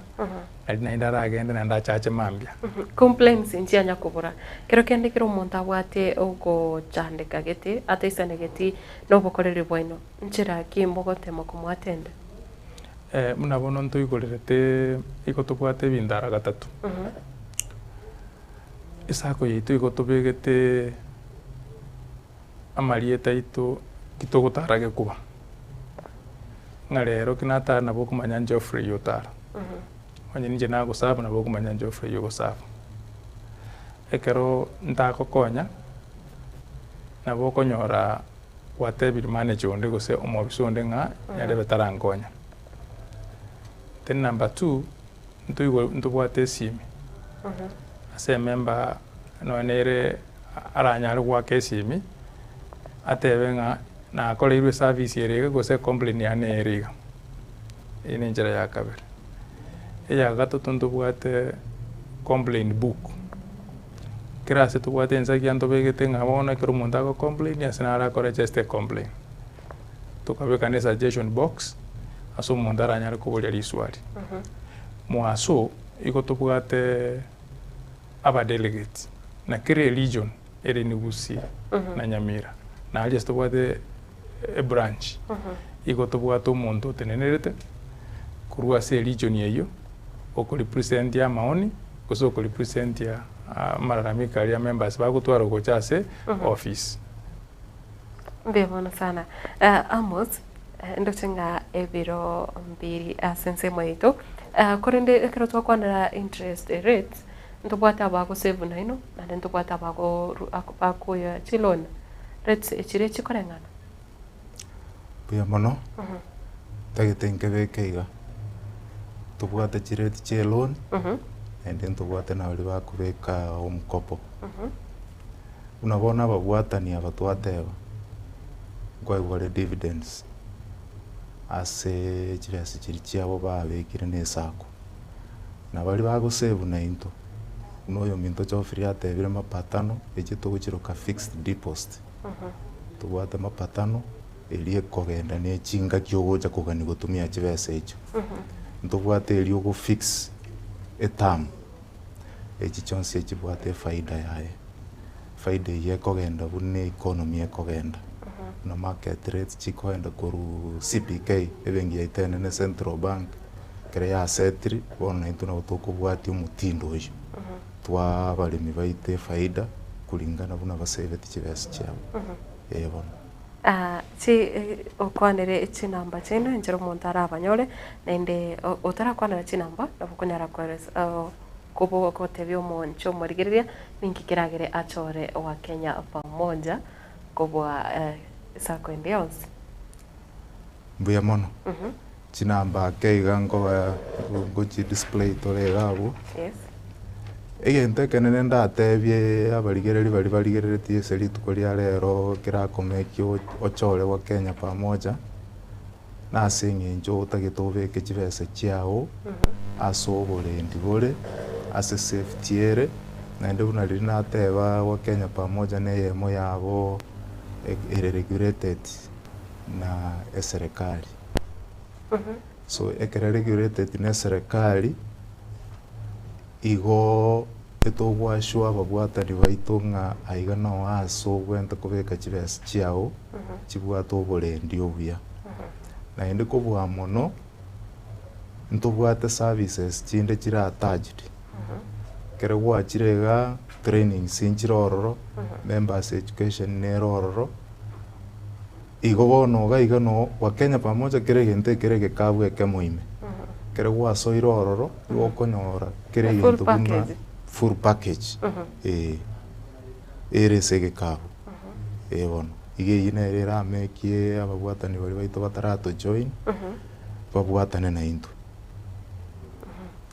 nari naende aragende naende achache mambia. Complaints nchianya kobora. Kero kende ekero omonto abwate ogochandeka gete ataisanegeti na obokoreri bwaino, nchera ki mogotema komoatenda? Buna bono ntoigorerete igo tobwate ebinto ara gatato. Esacco yaito igo tobegete amarieta aito ki togotara gekuba, ng'a rero ki natara nabo okomanya Geoffrey otara, onye ninche nagosaba nabo okomanya Geoffrey ogosaba. Ekero ntagokonya, nabo okonyora gwatebirie manager onde gose omobisa onde ng'a nyarebe tarankonya. Then number two, ntoigwe ntobwate esimi, ase emember nonya nere aranyare goaka esimi, atebe ng'a nakoreirwe eservice ere iga gose ecomplain yane ere iga. Eyio na enchera ya kabere. Eya gatato ntobwate complain book, kera ase tobwate ensagia ntobegete ng'a bono ekero omonto ago complain ase naro akore just ecomplain. Tokabeka na esuggestion box, ase omonto aranyare koboria riswali. Mwaso, igo tobwate abadelegates, na kera eregion ere ni Gusii na Nyamira, na aria ase tobwate ebranch, igo tobwate omonto otenenerete korwa ase eregion eyio, okorepresentia amaoni, gose okorepresentia amalalamiko aria members bagotwara gocha ase office. Mbuya mono sana. Amos, ndoche ng'a ebiro mbiri ase ensemo yaito, korende ekero twakwanera interest rates, ntobwate abagosave nainwe, naende ntobwate abagoru bakoya chiloan, rates chire chikoreng'ana? Mbuya mono, ntagete nkebeke iga, ntobwate chirate chia eloan, naende ntobwate na baria bakobeka omkopo. Buna bono ababwatani aba twateba, nkoegwa bare dividends ase chibesa chiria chiabo babekire na esacco. Na baria bagosevu naintwe, buna oyominto Geoffrey atebire mapatano, echio togochiroka fixed deposit. Tobwate mapatano, eria ekogenda na echingaki ogocha kogania gotumia chibesa echio. Ntobwate eria ogo fix eterm. Echi chionsi echibwate efaida yaye. Faida eyio ekogenda buna economy ekogenda, buna market rates chikogenda korwa CBK, ebenki yaito enene Central Bank, ekero yasetiri, bono naintwe nabo tokobwatia omotindo oyio. Twaa abaremi baito efaida kulingana buna basebeti chibesa chiabo, eh bono. Chi okwanere chinamba chiaino enchera omonto arabanyore, naende otarakwanera chinamba nabo okonyara koeresa kobo gotebia omonche omorigereria ninki keragere achore wa Kenya Pamoja kobua sacco ende yonsi. Mbuya mono. Chinamba ake iga nkoba ngochi display tore iga abwo. Yes. Egento ekenene ndatebie abarigereria baria barigereretie ase rituko ria rero kerakomeki ochore gwa Kenya Pamoja, nase eng'encho otagete obeke chibesa chiago ase oborendi bore, ase safety ere. Naende buna riria nateba Wakenya Pamoja na eyemo yabo ere regulated na eserekari. So ekero regulated na eserekari, igo etogwashwa ababwatani baito ng'a aiga noo ase obwenerete kobeka chibesa chiago chibwate oborendi obuya. Naende kobua mono, ntobwate services chinde chire attached. Ekero gwachire igaa, trainings nchire ororo, members education nere ororo, igo bono iga iga noo Wakenya Pamoja kera egento ekere egekabu ekemo ime. Ekero gwasoire ororo, igo okonyora kera A full egento buna package. full package eh, ere ase egekabu eh bono. Iga eyio nere eramekie ababwatani baria baito bataratojoin, babwatane naintwe.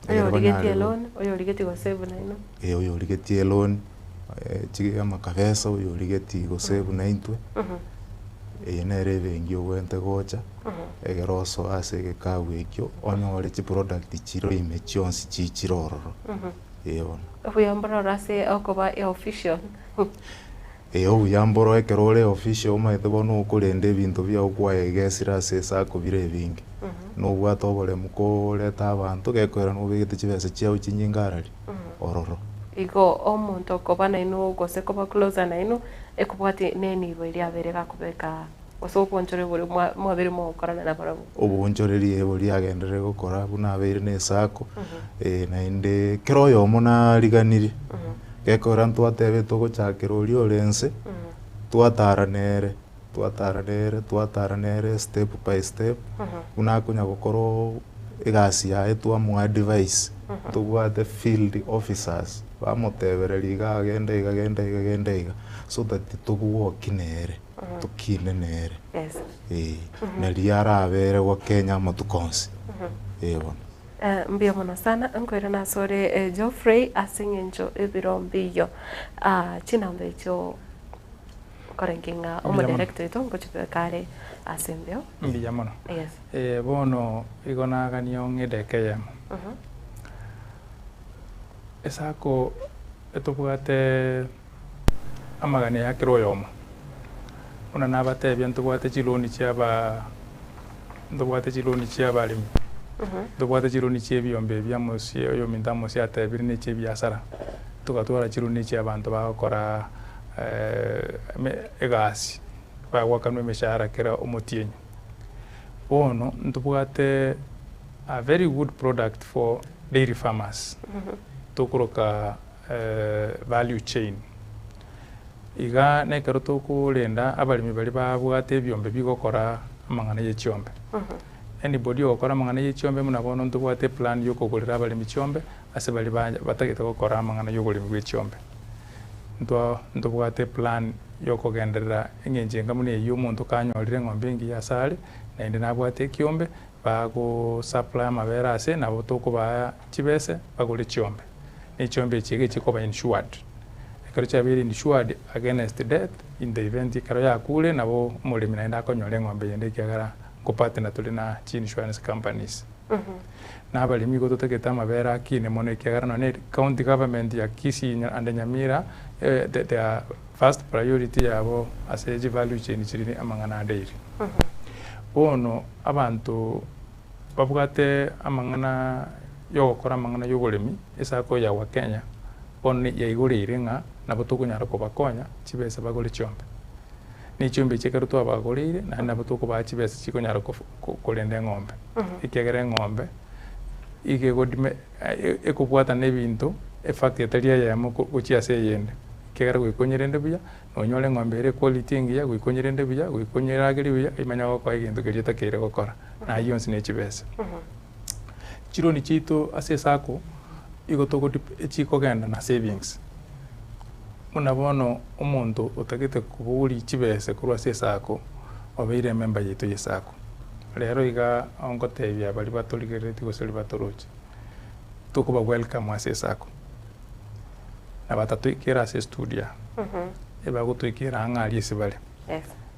Oyo Ekero origetie banyare go- eloan, oyo origetie gosave nainwe. Eh, oyo origetie eloan, chi amakabesa, oyo origetie gosave naintwe, eye nere ebenki obwenerete gocha, ekero osoa ase egekabu ekio, onyore chiproduct chire ime chionsi chichire ororo, eh bono. Obuya mbororo ase okoba eofficial. Ee, obuya mboro ekero ore official omanyete bono okorenda ebinto biago kwaegesire ase esako bire ebinge. Nobwate oboremu koreta abanto gekoera nobegete chibesa chiao chinyinge arari ororo. Igo omonto okoba nainwe gose koba closer nainwe ekobwati nenibo eria abere gakobeka gose obonchore boria mwa mwabeire mogokorana nabarabwo. Oboonchoreria boria agenderere gokora buna abeire na esako, naende kera oyomo nariganirie, gekogera ntwatebete ogochakera oria ore nse, twatara nere, twatara nere, twatara nere step by step, buna akonya gokora oo egasi yaye twamoa advice, tobwate field officers, bamotebereria iga agende iga genda iga genda iga, so that tobwoki nere. Tokine nere, Yes. ee, nario arabere gokenya amatuko onsi, ee bono. Eh, mbuya mono sana nkoirana asore eh, Geoffrey ase eng'encho ebiro mbiyo ah, chinamba echio nkorenge ng'a Mbuya mono. omodirector oito ngochibeka are ase embeo Mbuya mono. yes. Eh, bono igo nagania ong'e edeka eyemo. Esako etobwate amagani aya kera oyomo. Buna nabatebia ntobwate chiloni chiaba ntobwate chiloni chia abaremi, ntobwate chiloni chia ebiombe ebi amosie oyominto amosie atebire na echia ebiasara, togatwara chiloni chia abanto bagokora eme egasi, bagoakanwa emeshahara kera omotienyi. Bono ntobwate a very good product for dairy farmers, tokoroka value chain. Iga nekero tokorenda abaremi baria babwate ebiombe bigokora amang'ana ye chiombe. Anybody ogokora amang'ana ye chiombe buna bono ntobwate eplan ya okogorera abaremi chiombe ase baria ba batagete gokora amang'ana ya oboremi bwe chiombe. Ntwa ntobwate eplan ya okogenderera eng'encho enga buna eywo omonto kanyorire eng'ombe engiya ase are, naende nabwate ekiombe, bago supply amabere ase nabo tokobaa chibese bagore chiombe. Na echiombe echi iga echikoba insured. Ekero chiabeire insured against death in the event ekero yakure nabo omoremi naende akonyora eng'ombe eyende ekiagera nkopartner tore na chi insurance companies. Na abaremi igo totagete amabere akine mono ekiagera nonye county government ya Kisii and Nyamira their first priority yabo ase chi value chain chiri amang'ana a dairy. Bono abanto babwate amang'ana yogokora amang'ana yoboremi esako ya Wakenya bono yaigoreire ng'a nabo tokonyara kobakonya chibesa bagore chiombe. Na echiombe echi ekero twabagoreire naende nabo tokobaa chibesa chikonyara korenda eng'ombe, ekiagera eng'ombe iga egodime ekobwatana na ebinto efactory etari eyemo gochia ase eyende, ekiagera goika onyerende buya, nonyore eng'ombe ere equality engiya, goika onyerende buya, goika onyeragerie buya, emanye gokoa egento keria otakeire gokora, na ayio onsi ne chibesa. Chironi chiaito ase esacco, igo togodi echikogenda na savings, buna bono omonto otagete kobogoria chibesa korwa ase esacco, obeire emember yaito ya esacco. Rero iga ngotebia baria batorigereretie gose baria batoroche, tokoba welcome ase esacco, na batatoikera ase estudio aa, ebagotoikera ang'e aria ase bare.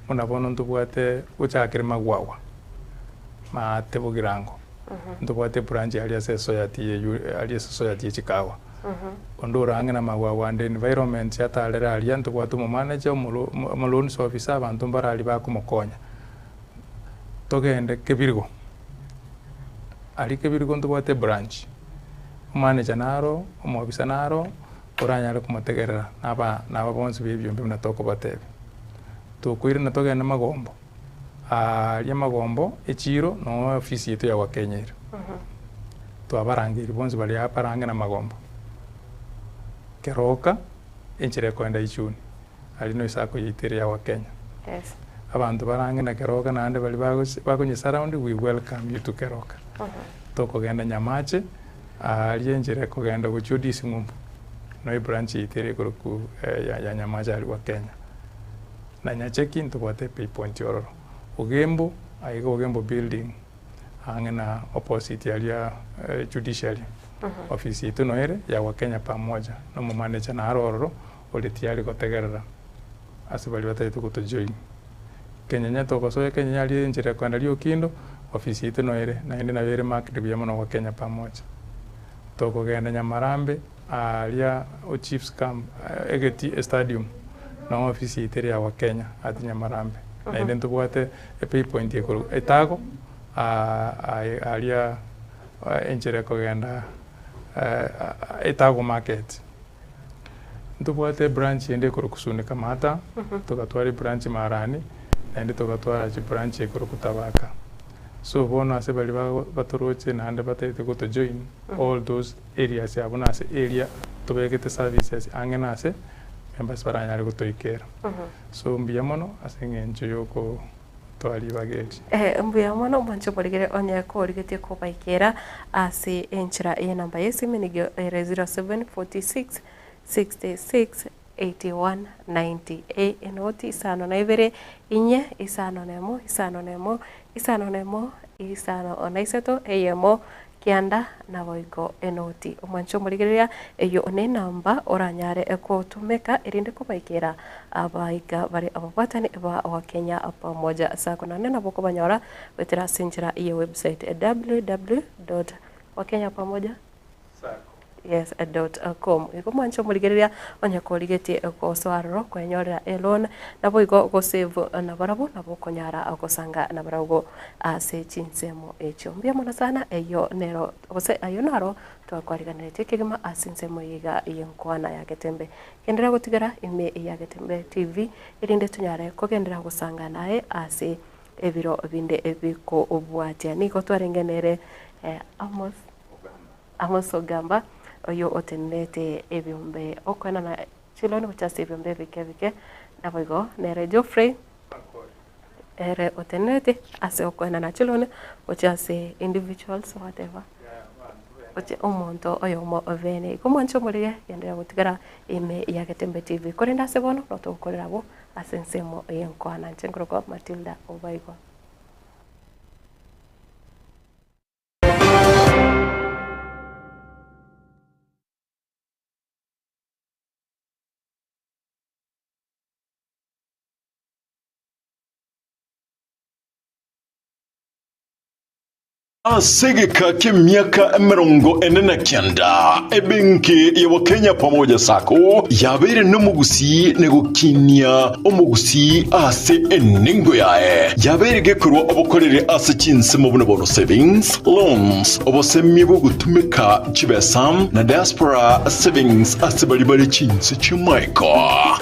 Buna bono ntobwate gochakera magwagwa, maate bogirango, ntobwate ebranch aria ase esoyati ya aria ase esoyati ya chikawa. Onde ore ang'e na magwagwa ande environment atarere aria ntobwate omomanager, omolo omoloans officer abanto mbare aria bakomokonya. Togende Kebirigo, aria Kebirigo ntobwate ebranch, omanager naro, omoofisa naro, oranyare komotegerera na aba na aba bonsi ba ebiombe buna tokobatebia. Tokoirana togende magombo, aaria magombo echiro noo ofisi yaito ya Wakenya ere. Twabarangeirie bonsi baria barange na magombo, Keroka, enchera ekoenda Ichuni, aria no esako yaito ere ya Wakenya. Yes. Abanto barange na Keroka naende baria bagochi bakonya surround we welcome you to Keroka. Tokogenda Nyamache, aaria enchera ekogenda gochia Odisi ng'umbu, no ebranch yaito ere ekorokwa ya ya Nyamache aria Wakenya. Na Nyacheki ntobwate epay point ororo. Ogembo, aiga Ogembo building. Ang'e na opposite aria judiciary office yaito noyo ere ya Wakenya Pamoja na omomanager naro ororo ore tiyari gotegerera ase baria batagete goto join. Kenyenya togosoa Kenyenya aria enchera ekoenda Riokindo office yaito noyo ere naende nabo ere marked buya mono Wakenya Pamoja. Tokogenda Nyamarambe aaria o Chiefs camp egeti estadium noo office yaito ere ya Wakenya at Nyamarambe. Naende ntobwate epay point ekorwa etago aaria enchera ekogenda etago market. Ntobwate ebranch ende ekorokwa Sunika Mata, togatwara ebranch Marani, naende togatwara chibranch ekorokwa Tabaka. So bono ase baria batoroche naende batagete gotojoin, all those areas abwo nase area tobegete services ang'e nase members baranyare gotoikera. So mbuya mono ase eng'encho yokotoa ribaga eri. Mbuya mono mwanche omorigere onye korigetie kobaikera ase enchera y'enamba y'esimi nigo ere 0746 66 81 90 enoti isano na ibere inye isano na emo isano na emo isano na emo isano na isato eyemo Kianda naboigo enoti. Omwanche omorigereria, eyio nenamba oranyare gotumeka erinde kobaikera abaiga bare ababwatani ba Wakenya Pamoja Sacco. Naende nabo okobanyora goetera ase enchera ye website www dot wakenya pamoja yes dot com. Igo mwanche omorigereria onye korigetie gosoa aroro kwenyorera eloan naboigo gosave nabarabwo nabo okonyara gosanga nabarabwo ase chinsemo echio. Mbuya mono sana, eyio nero gose ayio naro twakwariganeretie kegima ase ensemo eye iga y'enkwana ya Getembe. Genderera gotigera ime ya Getembe TV erinde tonyare kogenderera gosanga naye ase ebiro binde bikobwatia. Nigo twarenge nere Amos Amos Ogamba oyio otenenerete ebiombe okoenana chiloni gochia ase ebiombe ebike ebike, naboigo nere Geoffrey Ere otenerete ase okoenana chiloni gochia ase individuals whatever, gochia omonto oyomo bene. Igo mwanche omorire, genderera gotigara ime ya Getembe TV. Korende ase bono, notogokorera abwo ase ensemo y'enkwana. Inche nkorokwa Matilda Obaigwa. Ase egeka ki'emiaka 49, ebenki ya Wakenya Pamoja Sacco yabeire nomogusii na gokinia omogusii ase enengo yaye. Yabeire gekorwa obokoreri ase chinsemo buna bono savings, loans, obosemia bw'ogotumeka chibesa na diaspora savings ase baria bare chinse chi'amaiko.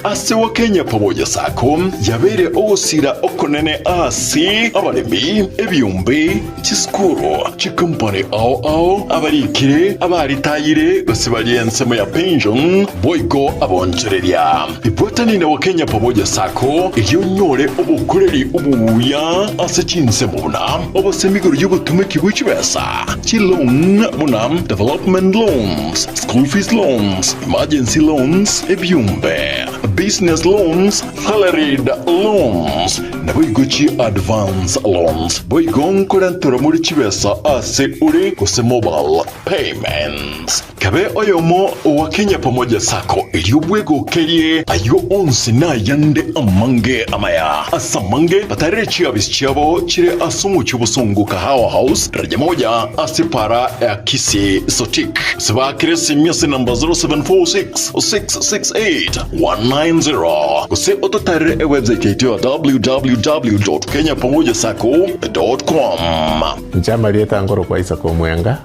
Ase Wakenya Pamoja Sacco yabeire ogosira okonene ase abaremi, ebiombe, chisukuru, chikompani ao ao, abarikire, abaritayire gose baria ensemo ya pension, boigo abonchoreria. Ibwatani na Wakenya Pamoja Sacco erio onyore obokoreri obuya ase chinsemo buna obosemi igoro y'obotumeki bwe chibesa, chiloan buna development loans, school fees loans, emergency loans, ebiombe, business loans, salaried loans, naboigo chi advance loans. Boigo nkorenterwa more chibesa ase ore gose mobile payments. Kabe oyomo owa Kenya Pamoja Sacco erio bwegokerie ayio onsi na ayande amange amaya. Ase amange batarere chiabisi chiabo chire ase omochie obosongo Kahawa House, daraja moja ase para ya Kisii Sotik. Ase baakire esimi ase namba 0746 668 190 gose ototarere ewebsite yaito ya www.kenyapamojasacco.com. Inche amarieta nkorokwa Isaac Omwenga,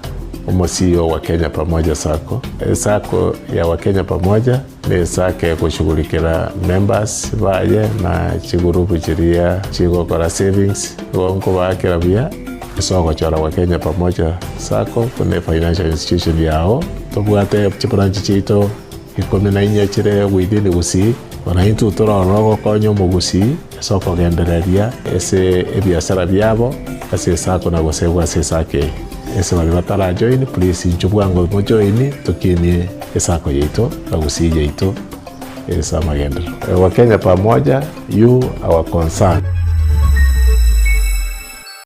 omo CEO wa Kenya Pamoja Sacco. Esacco ya Wakenya Pamoja ne esacco egoshughulikera members baye na chigurupu chiria chigokora savings, igo nkobaakera buya ase ogochora Wakenya Pamoja Sacco buna efinancial institution yao. Tobwate chibranch chiaito Ikomi na inye chire within Gusii, bono intwe tore ororo gokonya omogusii ase okogendereria ase ebiasara biabo ase esako na gosegwa ase esako eye. Ase baria batara join please inchuo bwango mo join tokinie esako yaito na Gusii yaito ase amagenderero. Wakenya pamoja, you our concern.